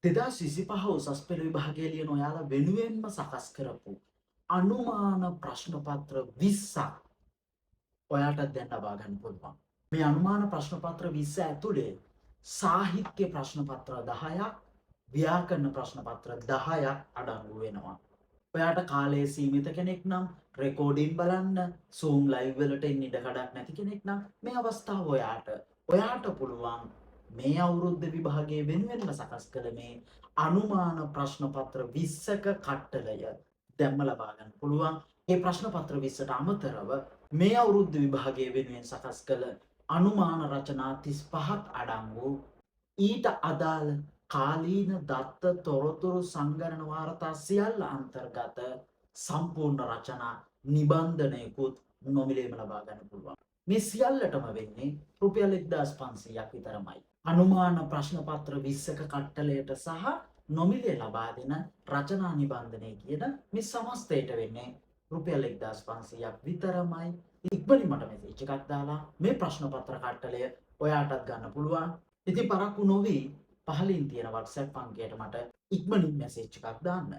2025 උසස් පෙළ විභාගය ලියන ඔයාලා වෙනුවෙන්ම සකස් කරපු අනුමාන ප්‍රශ්න පත්‍ර 20ක් ඔයාටත් දැන් ලබා ගන්න පුළුවන්. මේ අනුමාන ප්‍රශ්න පත්‍ර 20 ඇතුලේ සාහිත්‍ය ප්‍රශ්න පත්‍ර 10ක්, ව්‍යාකරණ ප්‍රශ්න පත්‍ර 10ක් අඩංගු වෙනවා. ඔයාට කාලය සීමිත කෙනෙක් නම්, රෙකෝඩින් බලන්න, Zoom live වලට එන්න ඉඩ කඩක් නැති කෙනෙක් නම්, මේ අවස්ථාව ඔයාට. ඔයාට පුළුවන් මේ අවුරුද්ද විභාගයේ වෙනුවෙන්ම සකස් කළ මේ අනුමාන ප්‍රශ්න පත්‍ර 20ක කට්ටලය දැම්ම ලබා ගන්න පුළුවන්. මේ ප්‍රශ්න පත්‍ර 20ට අමතරව මේ අවුරුද්ද විභාගයේ වෙනුවෙන් සකස් කළ අනුමාන රචනා 35ක් අඩංගු ඊට අදාළ කාලීන දත්ත තොරතුරු සංගණන වාර්තා සියල්ල අන්තර්ගත සම්පූර්ණ රචනා නිබන්ධනයකුත් නොමිලේම ලබා ගන්න පුළුවන්. මේ සියල්ලටම වෙන්නේ රුපියල් 1500ක් විතරමයි. අනුමාන ප්‍රශ්න පත්‍ර 20ක කට්ටලයට සහ නොමිලේ ලබා දෙන රචනා නිබන්ධනය කියන මේ සමස්තයට වෙන්නේ රුපියල් 1500ක් විතරමයි. ඉක්මනින් මට මෙසේජ් එකක් දාලා මේ ප්‍රශ්න පත්‍ර කට්ටලය ඔයාටත් ගන්න පුළුවන්. ඉතින් පරක්කු නොවී පහලින් තියෙන WhatsApp අංකයට මට ඉක්මනින් මැසේජ් එකක් දාන්න.